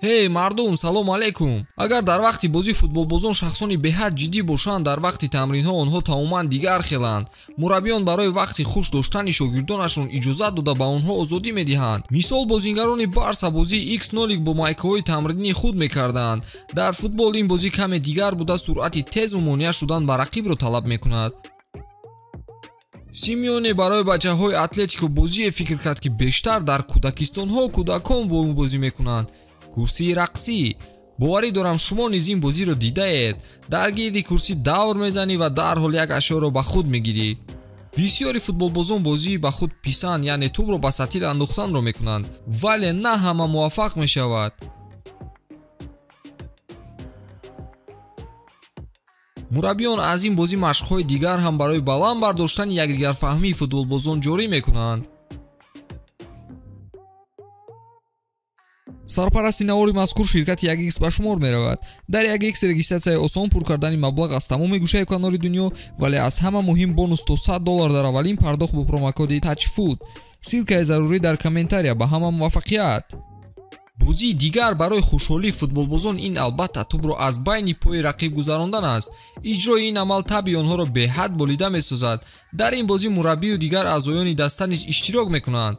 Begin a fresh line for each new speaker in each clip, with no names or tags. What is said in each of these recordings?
Ҳей мардум, салом алейкум. Агар дар вақти бозӣ футболбозон шахсони беҳад ҷиддӣ бошанд, дар вақти тамринҳо онҳо тамоман дигар хеланд. Мураббиён барои вақти хуш доштани шогирдонашон иҷозат дода ба онҳо озодӣ медиҳанд. Мисол, бозингарони Барса бозии X0 бо майкаҳои тамринии худ мекарданд. Дар футбол ин бозӣ каме дигар буда, суръати тезу монеа шудан ба рақибро талаб мекунад. Симеоне барои бачаҳои Атлетико бозие фикр кард, ки бештар дар кӯдакистонҳо кӯдакон бо ӯ бозӣ мекунанд. Курсии рақсӣ. Боварӣ дорам, шумо низ ин бозиро дидаед. Дар гирди курсӣ давр мезанӣ ва дарҳол як ашёро ба худ мегирӣ. Бисёри футболбозон бозии ба худ писанд, яъне тӯбро ба сатил андохтанро мекунанд, вале на ҳама муваффақ мешавад. Мураббиён аз ин бозӣ машқҳои дигар ҳам барои баланд бардоштани якдигарфаҳмии футболбозон ҷорӣ мекунанд. Сарпарасти навори мазкур ширкати 1x ба шумор меравад. Дар 1x регистратсияи осон, пур кардани маблағ аз тамоми гӯшаю канори дунё, вале аз ҳама муҳим бонус то $100 дар аввалин пардохт бо промокоди TAJFOOT. Ссылкаи зарурӣ дар комментария. Ба ҳама муваффақият. Бозии дигар барои хушҳолии футболбозон ин албатта тӯбро аз байни пои рақиб гузарондан аст. Иҷрои ин амал табъи онҳоро беҳад болида месозад. Дар ин бозӣ мураббию дигар аъзоёни даста низ иштирок мекунанд.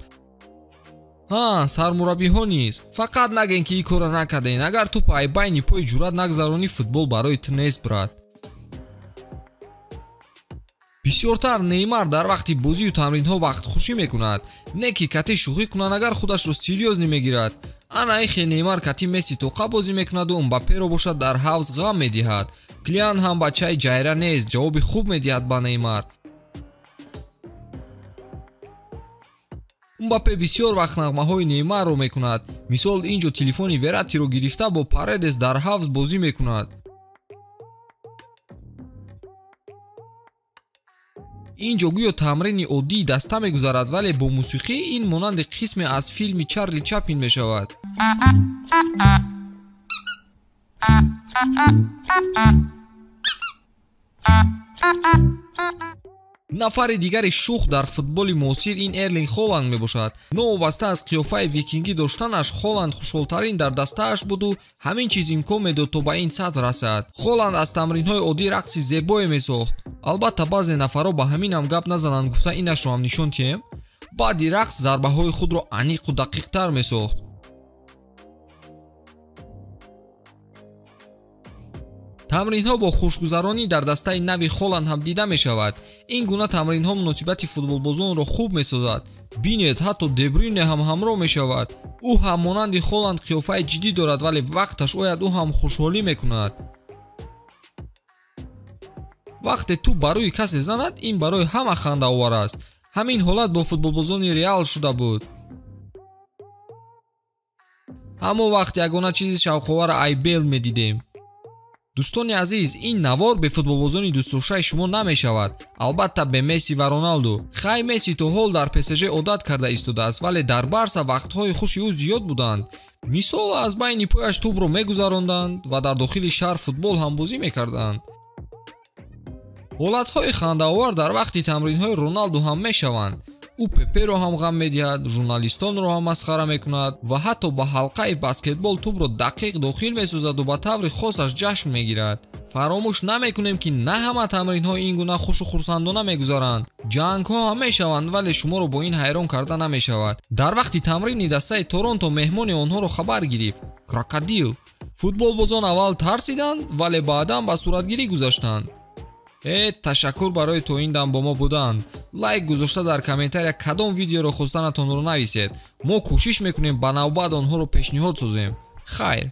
Ҳа, сармураббиҳо низ. Фақат нагӯен, ки ин корро накардаен. Агар тӯп ай байни пои ҷуръат нагзаронӣ, футбол барои ту нест, брат. Бисёртар Неймар дар вақти бозию тамринҳо вақтхушӣ мекунад. Не ки кати шӯхӣ кунанд, агар худашро серьёзно мегирад. Ана ихе Неймар кати Месси тоқа бозӣ мекунаду Мбапперо бошад дар ҳавз ғам медиҳад. Килиан ҳам бачаи ҷайра нест, ҷавоби хуб медиҳад ба Неймар. Мбаппе бисёр вақт нағмаҳои Неймарро мекунад. Мисол, ин ҷо телефони Вераттиро гирифта бо Паредес дар ҳавз бозӣ мекунад. Ин ҷо гӯё тамрини оддии даста мегузарад, вале бо мусиқӣ ин монанди қисме аз филми Чарли Чаплин мешавад. Нафари дигари шух дар футболи муосир ин Эрлинг Холанд мебошад. Новобаста аз қиёфаи викингӣ доштанаш, Холанд хушҳолтарин дар дастааш буду ҳамин чиз имкон медод, то ба ин сатҳ расад. Холанд аз тамринҳои оддӣ рақси зебое месохт. Албатта, баъзе нафарҳо ба ҳамин ҳам гап назананд, гуфта инашро ҳам нишон тиҳем. Баъди рақс зарбаҳои худро аниқу дақиқтар месохт. Тамринҳо бо хушгузаронӣ дар дастаи нави Холанд ҳам дида мешавад. Ин гуна тамринҳо муносибати футболбозонро хуб месозад. Бинед, ҳатто Дебрюйне ҳам ҳамроҳ мешавад. Ӯ ҳам монанди Холанд қиёфаи ҷиддӣ дорад, вале вақташ ояд ӯ ҳам хушҳолӣ мекунад. Вақте тӯб ба рӯи касе занад, ин барои ҳама хандаовар аст. Ҳамин ҳолат бо футболбозони Реал шуда буд. Ҳамон вақт ягона чизи шавқоварро ай Бел медидем. Дӯстони азиз, ин навор бе футболбозони дӯстдоштаи шумо намешавад. Албатта, бе Месси ва Роналду. Хай, Месси то ҳол дар ПСЖ одат карда истодааст, вале дар Барса вақтҳои хуши ӯ зиёд буданд. Мисол, аз байни пояш тӯбро мегузаронданд ва дар дохили шаҳр футбол ҳам бозӣ мекарданд. Ҳолатҳои хандаовар дар вақти тамринҳои Роналду ҳам мешаванд. Ӯ Пеперо ҳам ғам медиҳад, журналистонро ҳам масхара мекунад ва ҳатто ба ҳалқаи баскетбол тӯбро дақиқ дохил месозаду ба таври хосаш ҷашн мегирад. Фаромӯш намекунем, ки на ҳама тамринҳо ин гуна хушу хурсандона мегузаранд. Ҷангҳо ҳам мешаванд, вале шуморо бо ин ҳайрон карда намешавад. Дар вақти тамрини дастаи Торонто меҳмони онҳоро хабар гирифт. Крокодил. Футболбозон аввал тарсиданд, вале баъдан ба суратгирӣ гузаштанд. Ташаккур барои то ин дам бо мо буданд. Лайк гузошта дар комментария кадом видеоро хостанатонро нависед. Мо кӯшиш мекунем ба навбат онҳоро пешниҳод созем. Хайр.